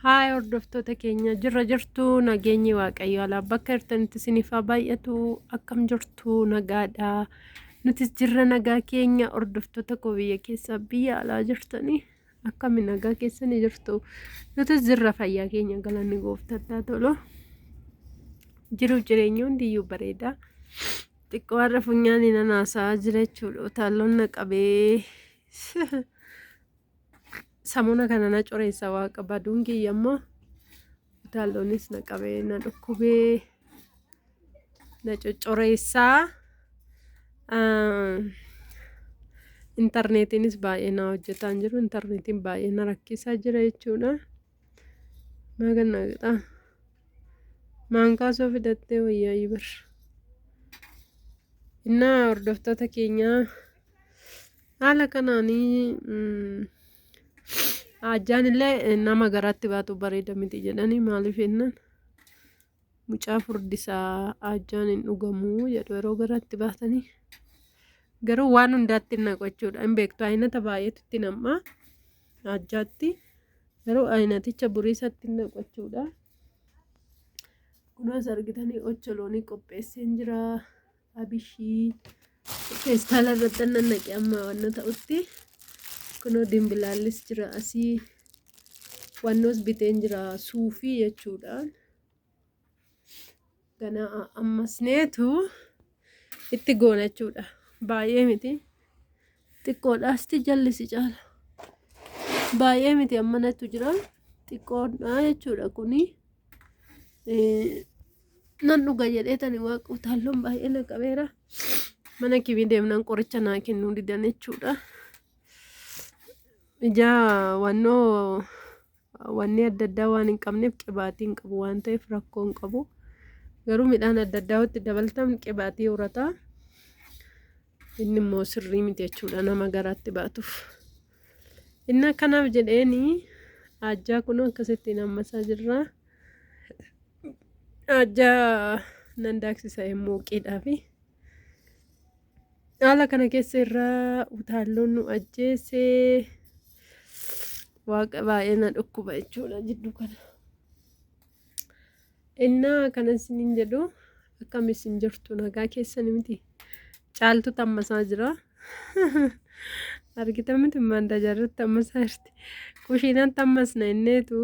Haay hordoftoota keenya jirra jirtu nageenyi waaqayyo alaa bakka jirtanitti isiniif haa baay'atu akkam jirtu nagaadha. Nutis jirra nagaa keenya hordoftoota koo biyya keessaa biyya alaa jirtanii akkami nagaa keessanii jirtu nutis jirra fayyaa keenya galanni gooftaatti haa tolu. Jiruuf jireenyi hundiyyuu bareeda. Xiqqoo har'a funyaanii nan haasa'aa jira jechuudha. Utaalloon na qabee. Samuna kana na coreessa waaqa baduun kiyya immoo utaalloonis na qabee na dhukkubee na coccoreessaa. Intarneetiinis baay'ee na hojjetaa hin jiru. Intarneetiin baay'ee na rakkisaa jira jechuudha. Maa gannaa qixaa? Maankaa osoo fidattee wayyaa bar. Innaa hordoftoota keenyaa haala kanaanii ajjaan illee nama garaatti baatu bareeda miti jedhanii maaliif jennaan mucaa furdisaa ajjaan hin dhugamu jedhu yeroo garaatti baatanii garuu waan hundaatti hin naqu jechuudha hin beektu aynata baay'eetu itti nam'a ajjaatti garuu aynaticha buriisatti hin naqu jechuudha. Kunuunsa argitanii ocholoonii qopheesseen jira. Abishii feestaala irratti nannaqe amma wanna ta'utti kunoo dimbilaallis jira asii wannoos biteen jira suufii jechuudha. Ganaa ammas neetu itti goona jechuudha. Baay'ee miti xiqqoodha asti jallisi caala. Baay'ee miti ammanatu jira xiqqoodha jechuudha kuni. Nan dhuga jedhee tani waaqa utaalloon baay'ee na qabeera. Mana kimii deemnaan qoricha naa kennuu didan jechuudha. Ijaa wannoo wanni adda addaa waan hin qabneef qibaatii hin qabu waan ta'eef rakkoo hin qabu. Garuu midhaan adda addaa itti dabaltan qibaatii horata. Inni immoo sirrii miti jechuudha nama garaatti baatuuf. Inni akkanaaf jedheeni ajjaa kun akkasittiin ammasaa jirra. Ajjaa nan daaksisa mooqiidhaafi. Haala kana keessa irraa utaalloon nu ajjeesee waaqa baay'ee na dhukkuba jechuudha jidduu kana. Innaa kana isiniin jedhu akkam isin jirtu nagaa keessan miti. Caaltu tammasaa jira. Argita miti manda jarratti tammasaa jirti. Kushiinaan tammasna inneetu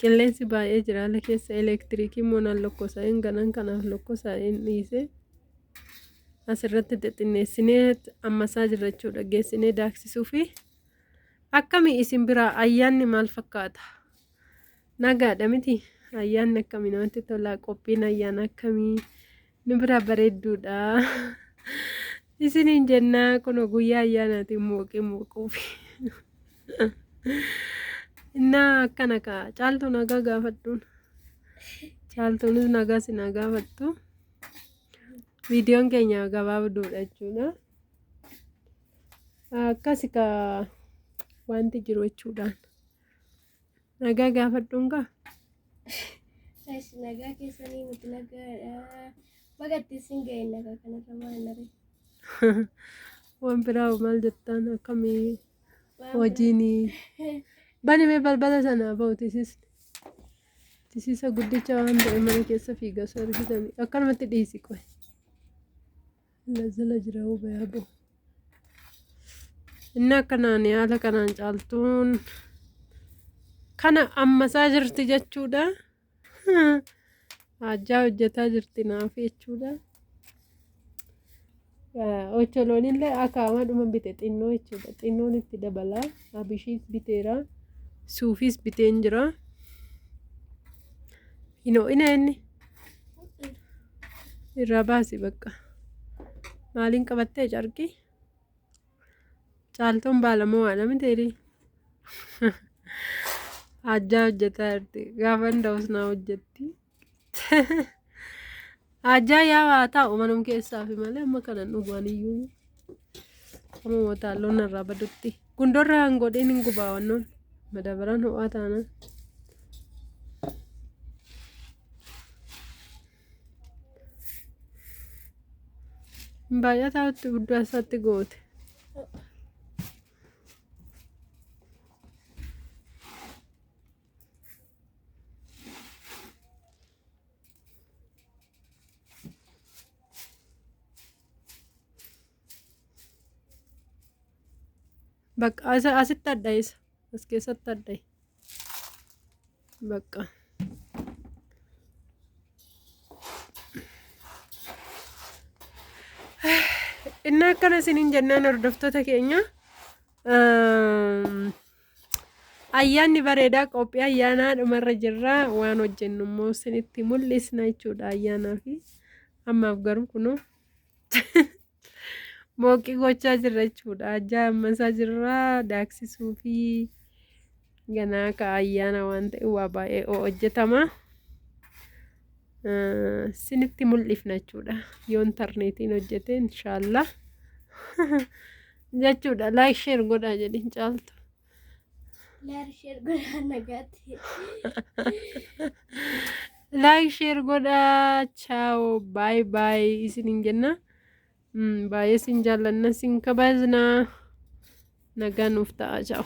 qilleensi baay'ee jira ala keessa elektiriikii immoo nan lokkosa hin ganan kanaaf lokkosa hin dhiise. Asirratti xixinneessinee ammasaa jirra jechuudha geessinee daaksisuu fi akkami isin biraa ayyaanni maal fakkaata? Nagaadha miti ayyaanni akkamii namatti tola qophiin ayyaana akkamii nu biraa bareedduudha. Isiniin jennaa kun guyyaa ayyaanaatiin mooqii mooquufi. Innaa akkana kaa caaltuu nagaa gaafadhuun. Caaltuunis nagaa si naa gaafattu. Viidiyoon keenya gabaabduudha jechuudha. Akkasi kaa wanti jiru jechuudhaan. Nagaa gaafadhuun kaa. Esh, nagaa keessanii nuti nagaadha. Baga itti isin ga'e nagaa kanarra maal naree? Waan biraa hoo maal jettaan akkamii hojiin bani mee balbala sana ba'u tisisni. Tisisa guddicha waan ta'e mana keessa fiiga osoo argitanii akkanumatti dhiisi qoy. Lazala jira hoo bayaa ba'u. Inni akkanaan haala kanaan caaltuun kana ammasaa jirti jechuudha. Ajjaa hojjetaa jirti naaf jechuudha. Ocholoonillee akaamadhuma bite xinnoo jechuudha. Xinnoon itti dabala. Abishiis biteera. Suufiis biteen jira. Hinoo ina inni irraa baasi bakka. Maaliin qabattee carqii? Caaltuun baalamoo waan miteeri. Ajjaa hojjetaa jirti. Gaafa nda'us naa hojjetti. Ajjaa yaa waa taa'u manum keessaafi malee amma kanan dhugaan iyyuu. Amma mataalloon narraa badutti. Gundorraa hin godhin hin gubaa wannoon. Madabaraan ho'aa taanaan. Baay'ataa itti guddaa isaatti goote. Bakka asitti adda isa. As keessatti adda. Bakka. Inni akkana isiniin jennaan hordoftoota keenya. Ayyaanni bareedaa, qophii ayyaanaa dhumarra jirra. Waan hojjennu immoo isinitti mul'isna jechuudha ayyaanaa fi ammaaf garuu kunoo mooqii gochaa jirra jechuudha. Ajjaa ammasaa jirra daaksisuu fi ganaa ka ayyaana waan ta'e waa baay'ee hojjetama. Isinitti mul'ifna jechuudha. Yoo intarneetiin hojjete inshaallah jechuudha. Like share godhaa jedhin Caaltu. Like share godhaa, nagaatti. Like share godhaa. Ciao, bye bye isiniin jenna. Baay'ee isin jaallanna, isin kabajna. Nagaa nuuf ta'a, ciao.